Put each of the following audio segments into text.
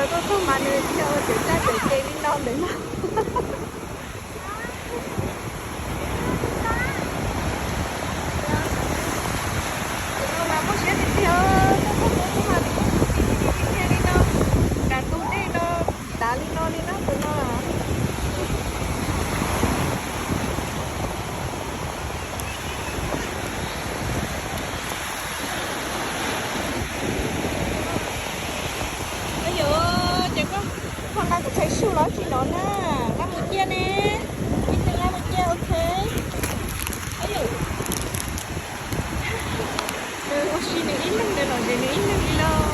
Tuaj txog mas nws thiaj ua cawm txaj cawm ce li no ntawm no. Tus no mas muaj siab tiag tiag, tuaj txog mas nws kuj ti ti ti tiag li no. Nram tus dej no tav li no li na tus no. Ua yuav ces koj nqa kuv tshais su los tsis no na, nqa mus cia ne, ib tug nqa mus cia, ok. Ua yuav, nws ua si nws ib leeg ntawd los ces nws ib leeg li lauj.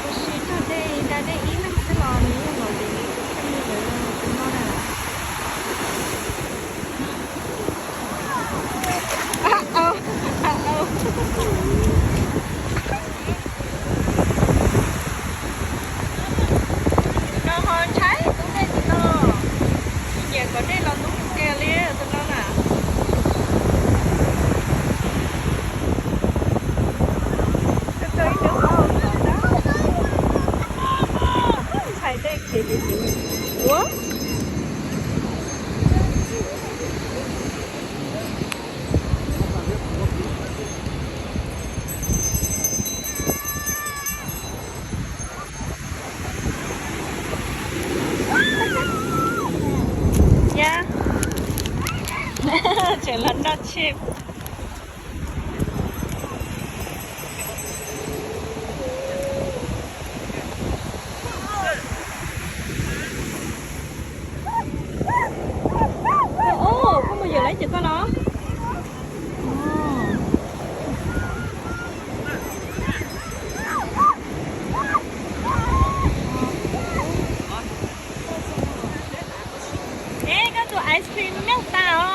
Ua si tag dej da dej ib leeg xwb los nws yeej los ces nws ib leeg li ntawd tus no na. No ho ntshai tus dej tus no, tsis nyiam kom dej los ntub tiag li tus no na. Ntshai dej khiav ces ua. Yog, tseem los nroj tsheb. Koj mus yawm lawv ces koj los. Ej, koj tus ice cream nyob tas os.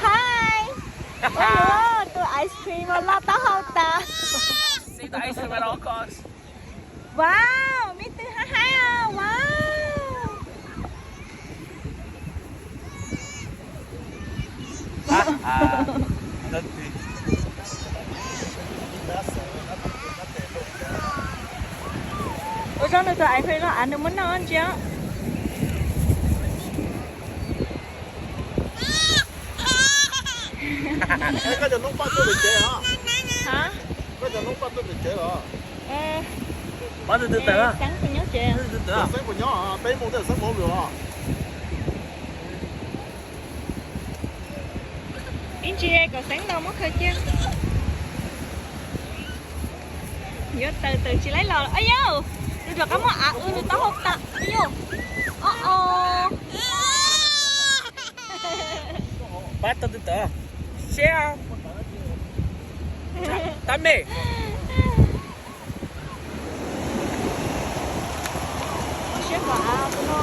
Hais, ua luaj tus ice cream uas loj taub hau tas. Wow, me tub hais hais os, wow. Ua zoo nws tus ice cream no av nws muab noj ntsia. Koj cov noob paj tuaj pem tsev os? Koj cov noob paj tuaj pem tsev los? Xeeb puas nyob tsev? Xeeb puas nyob, peb mus tej Xeeb mus hauj lwm os. Ib ntsis kom Xeeb los muab khaws cia. Yuav tawm tawm tsis laib los. Au yau, nws rov qab muab av w nws taub hau tas. Au yau, o o. Pab tau tus tawm seb. Tab me. Siab koj av tus no.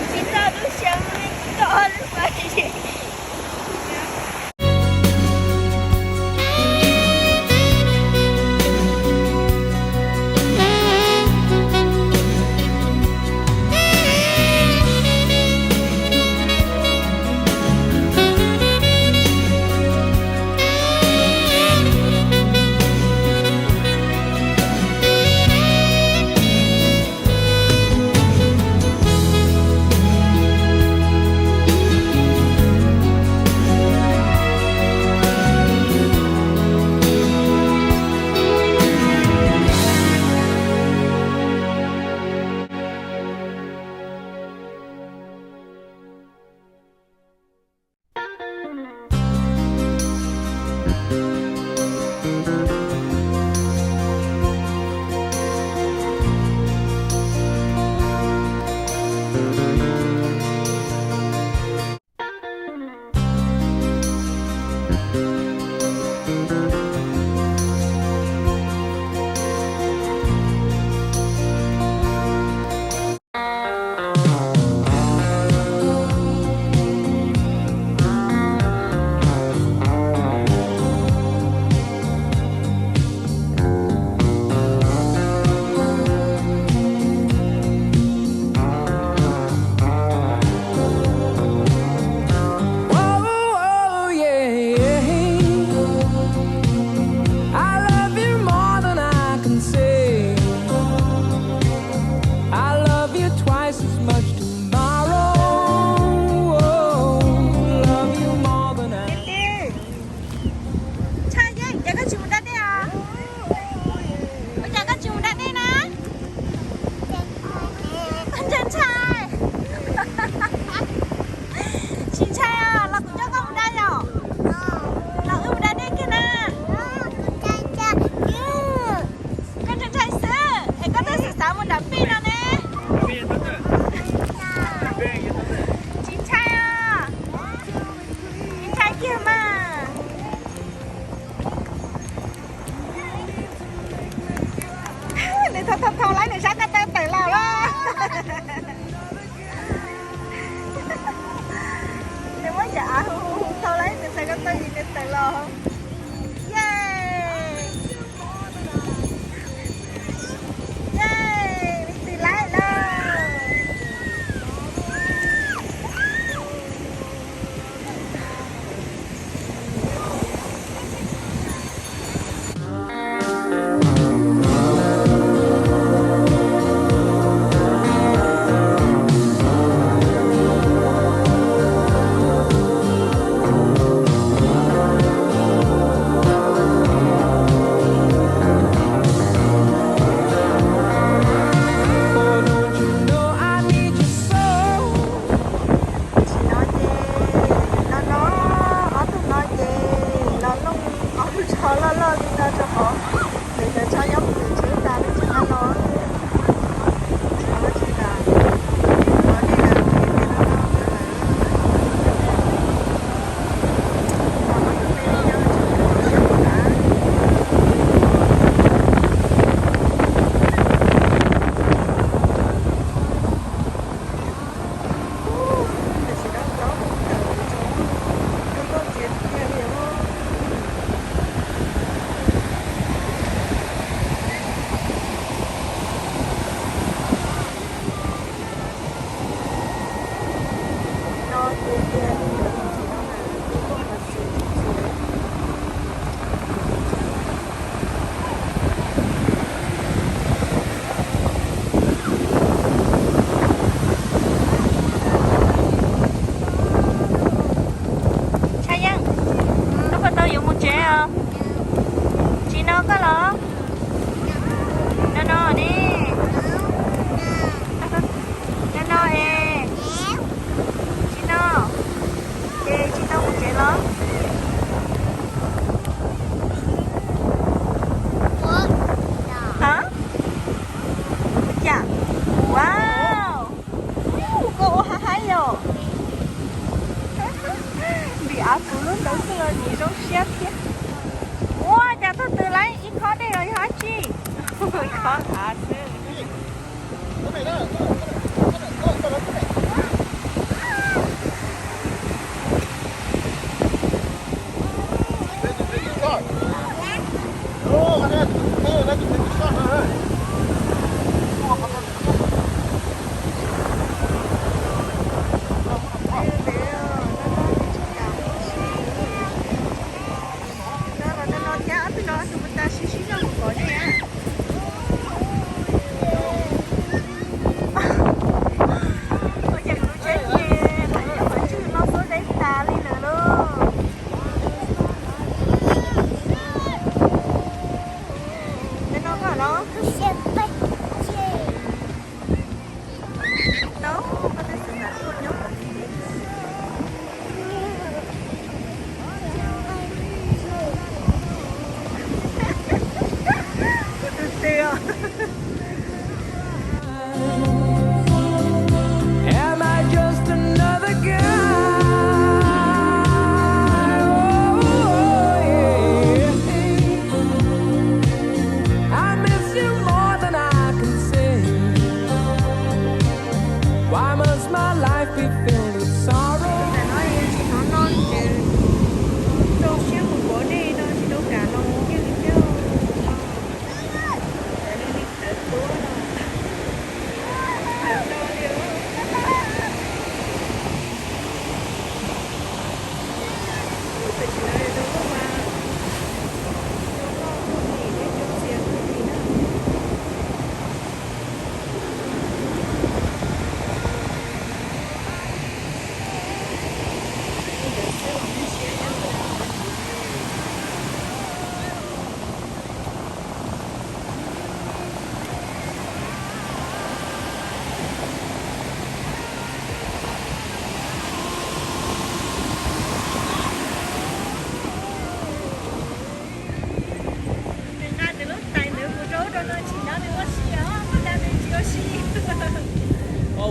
Tsis tau lub xyoo li, tau ob lub pas.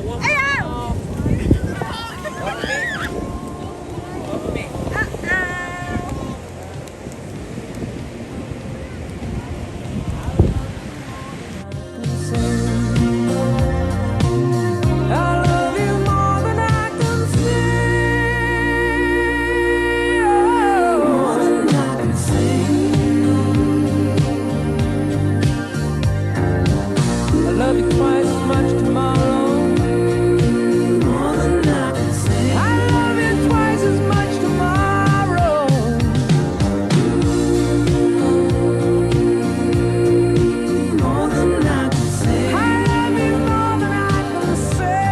I love you twice as much tomorrow. More than I can say. I love you twice as much tomorrow. More than I can say. I love you more than I can say.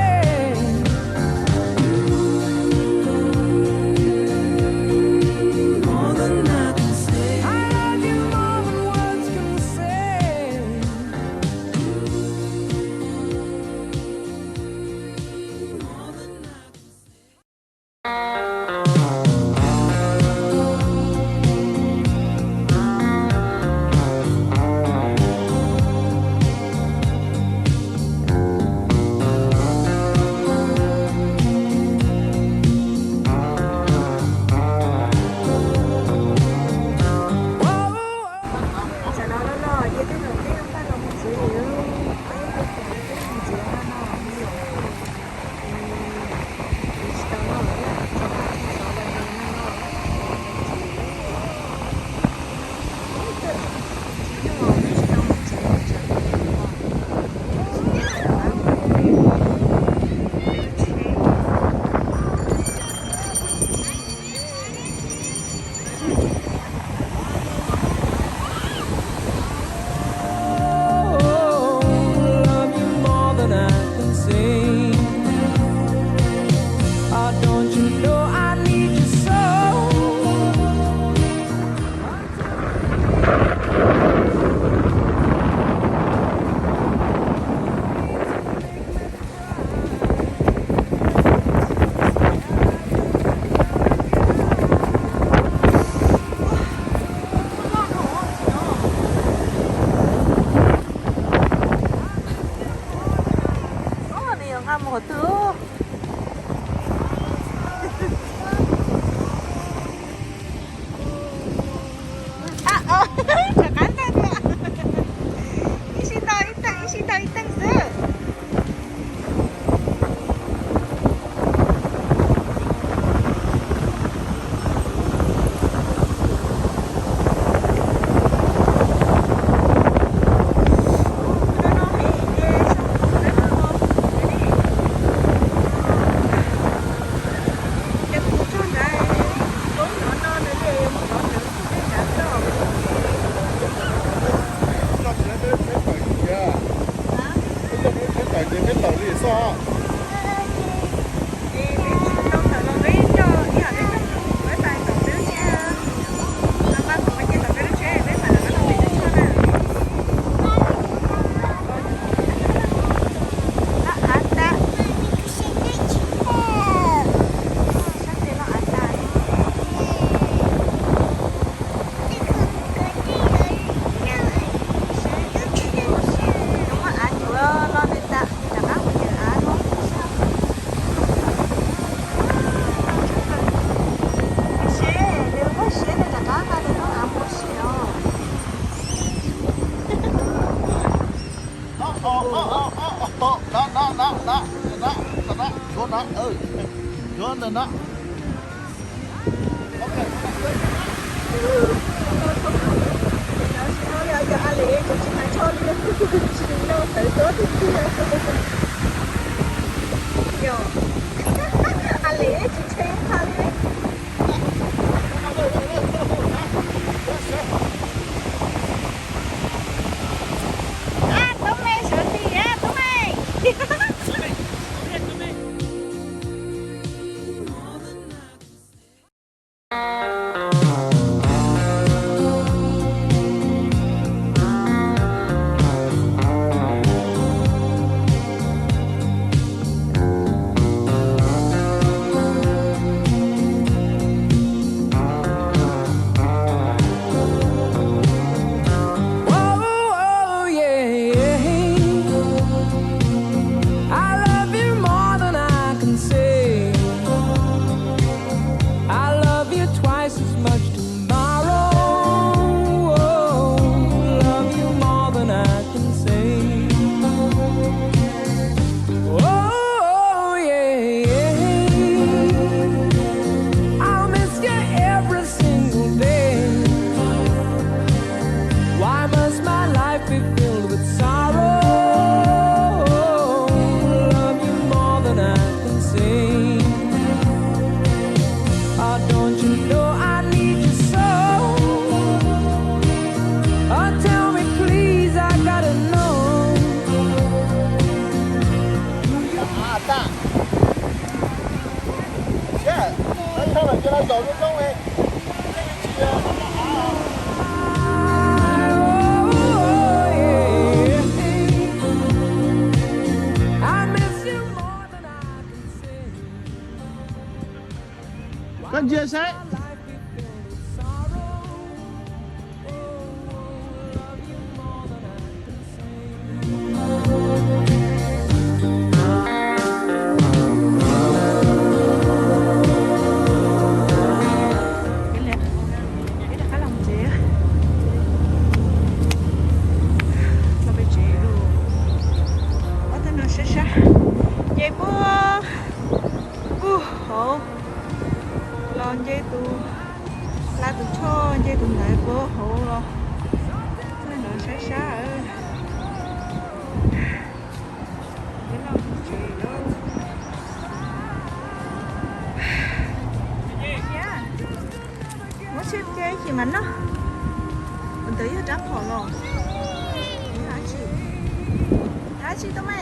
More than I can say. I love you more than words can say. Oh, love you more than I can say. Oh, don't you know I need you so? Nws yuav nqa mus qhov twg? Rov qab ntag. Ib sij tau ib teeg, ib sij tau ib teeg xwb. Koj ntsia saib. Peb rov qab los tsev, los pem tsev lawm. Ob tug no sab sab, nce puag, puag hauv los nce tus, hla tus choj nce tus ntawd puag hauv los, txoj no sab sab. Peb los tsev lawm. Muab siab ces chim mas noj. Ua ntawd yog rab phom los? Hab tsi, hab tsi tau me.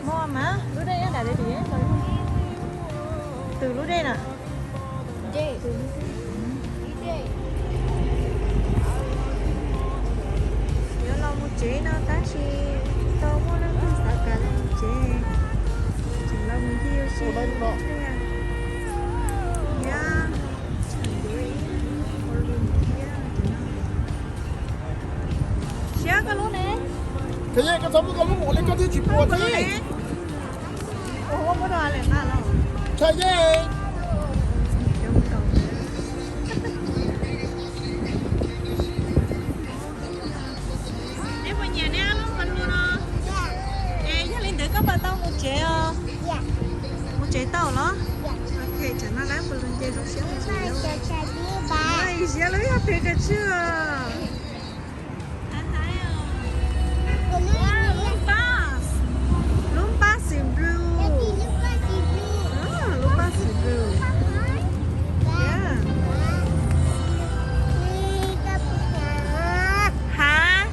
Muaj mas lub dej nyob nram dej tim, twg lub dej na? Yuav los mus tsev no tab sis tsis tau muaj leej twg xav kam los mus tsev, tseem los mus ncig ua si thiab. Siab koj lub ne. Koj txhob muab koj lub mus li koj twb tsis pua thiab. Ua muab rau Alex nqa los. Koj yeej. Neb puas nyiam neb lub menu no? Es yog li ntawd koj puas tau mus tsev os? Mus tsev tau los? Ok, tsam no lawv puas lug nce zoo siab mus tsev. Siab lub yog pem kawg tswj. Lub npab xim blue. Lub npab xim blue. Hab.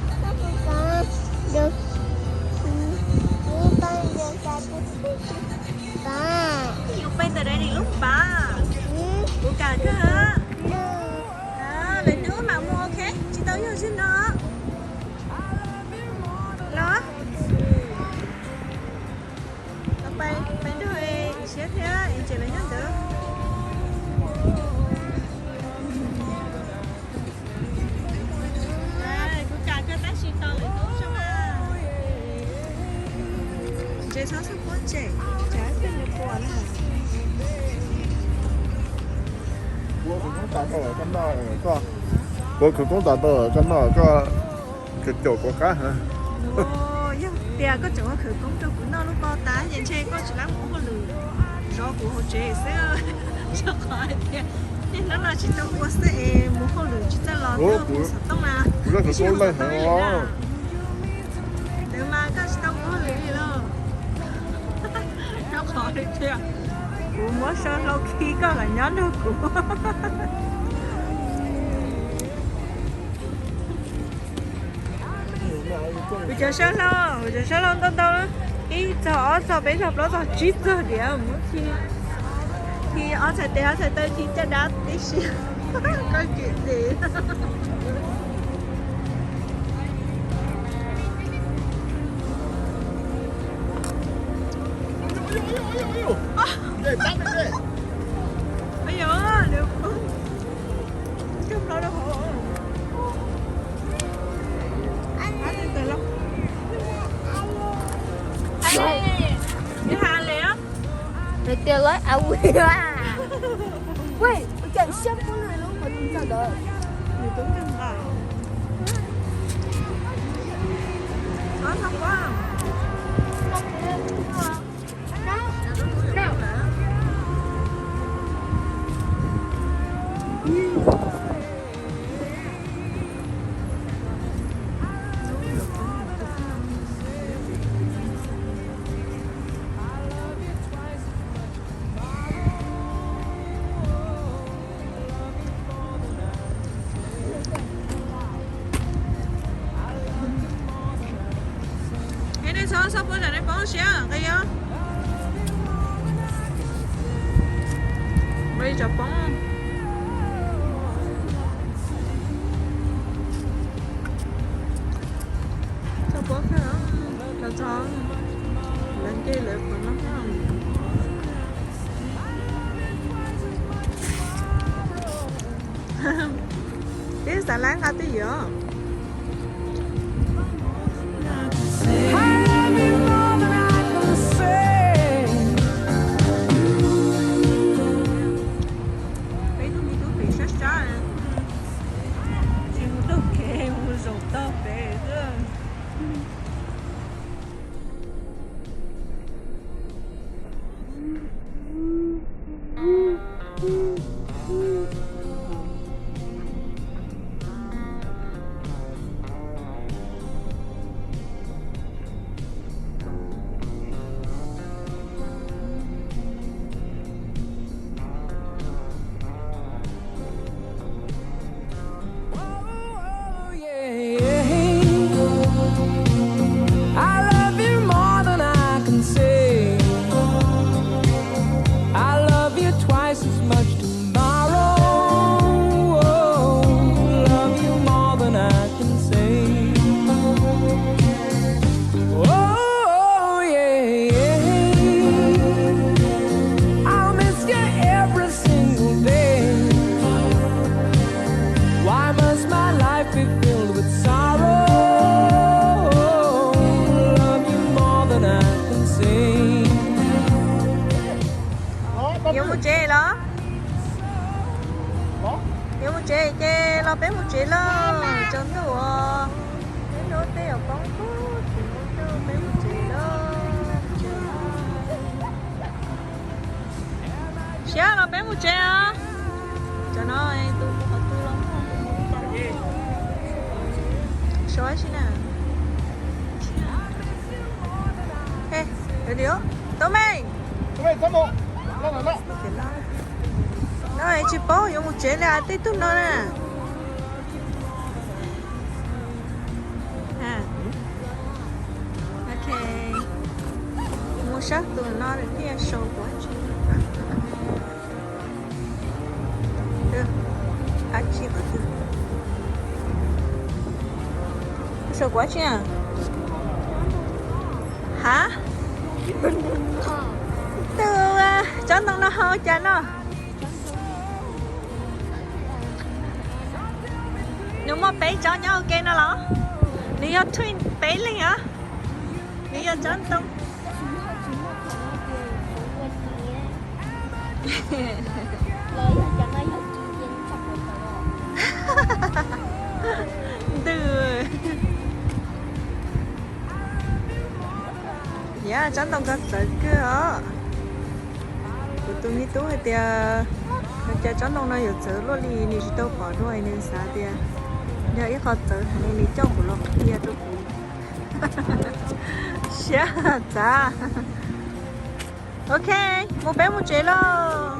Yus pe ntawm dai nis lub npab. Kuv kam kawg. Lwm hnub mam mus, ok, tsis tau yog zim no. Los, pais nrog siab thiab es tseem lawv nyob ntawd. Kuv kam kawg tab sis tos lwm hnub tso mas. Ntses txhob xub puab tsem, tsam ib pliag nws puas na. Kuv khawv koob tas rau koj noj, koj caum kuv qab. Yog tias koj tseem ua khawv koob rau kuv noj lub paj tas ces ntshe koj tsis lam mus ua hauj lwm, zov kuv hauv tsev xwb. Rau qhov hais tias niaj hnub no tsis tau ua xwb es mus hauj lwm tsis txawj los twb ua kuv xov tooj na. Kuv lub khawv koob lawj heev os. Ntawd mas koj tsis tau ua hauj lwm li los? Rau qhov hais tias kuv muab sau hlau khi koj los nyob nrog kuv. Kuv cov sab hlau, kuv cov sab hlau ntau ntau, ib txog ob txog peb txog plaub txog tsib txog diav, muab khi, khi ob txhais tes ob txhais taw khi caj dab tib si. Koj kiam tes. Nws tias lawv a wi a. Wej, ua cas siab pub nws lub qhov tus ntxawg ntawd. Txhob, txhob poob, nej poob siab nqi os. Ua li tso poob. Txhob poob, txhob, lawv nce lawv qhov no. Twb xav laib nqa twj ywm. Peb tug me tub pem sab sab, tsis mus taug kev, mus zaum tog pem xwb. I love you more than I can say. I love you twice as much tomorrow. Love you more than I can say. Oh, yeah, yeah. I'll miss you every single day. Why must my life be filled with sorrow? Love you more than I can say. Yuav mus tsev los? Yuav mus tsev ces los peb mus tsev lauj, tsaus ntuj os. Peb hnub tej yuav poob, tsis muaj ntuj, peb mus tsev lauj. Siab los peb mus tsev os. Cov no tus mus qhov twg los? Suav si na. Tau me. No tsis paub yuav mus tsev li tej tug no na. Ok, mus sab tus no thiaj sau kuv tsi. Ab tsi qhov twg? Sau kuv tsi a? Ha? Tus tsob ntoo no hau cas no? Nws muaj peb tsob nyob ua ke no los? Nws yog twin peb leeg os. Nws yog tsob ntoo. Ntws. Yam tsob ntoo ko txawv kawg os. Kuv tus me tub hais tias, no cas tsob ntoo no yuav txawv luaj li, nws tsis tau pom dua, nws xav tias yog ib qho txawv heev, nws coj kuv los qhia rau kuv. Siab txav. Ok, mus peb mus tsev lauj.